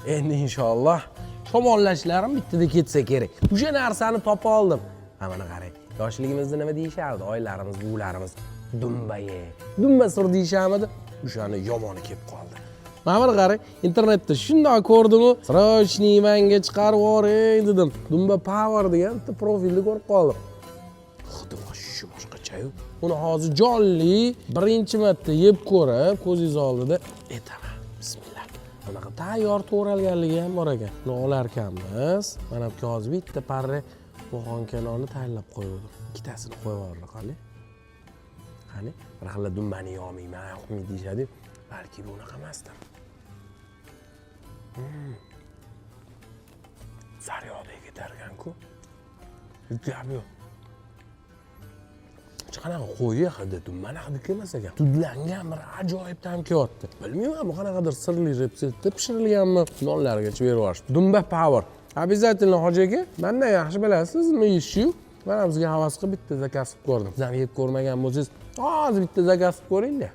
Endi inshaalloh shamollashlarim bittada ketsa kerak. O'sha narsani topa oldim. Ha, mana qarang, yoshligimizda nima deyishardi oilalarimiz, buvilarimiz? "Dumba ye, dumba sur" deyisharmidi? O'shani yomoni kelib qoldi. Mana buni qarang, internetda shundoq ko'rdimu, "Срочный manga chiqarib yuboring" dedim. Dumba Power degan bitta profilni ko'rib qoldim. Hidi вообще boshqachayu. Uni hozir jonli birinchi marta yeb ko'rib, ko'zingiz oldida aytaman. Bismillah. Bunaqa tayyor to'g'ralganligi ham bor ekan. Buni olar ekanmiz. Mana bu hozir bitta parra буханка nonni tayyorlab qo'ygandim. Ikkitasini qo'yib yubordi, qani. Qani, bir xil dumbani yeyolmayman, yoqmaydi deyishadi. Balki bu unaqa emasdir. Zaryodga ketar ekan-ku. Gap yo'q. Hech qanaqa qo'yi hidi, dumbani hidi kelmas ekan. Tudlangan bir ajoyib ta'm kelyapti. Bilmayman, bu qanaqadir sirli retseptda pishirilganmi, nonlargacha berib yuborishdi. Dumba Power. Обязательно, hoji aka, mandan yaxshi bilasiz nima yeyishni. Mana bizga havas qilib bitta заказ qilib ko'rdim. Siz ham yeb ko'rmagan bo'lsangiz, hozir bitta заказ qilib ko'ringda.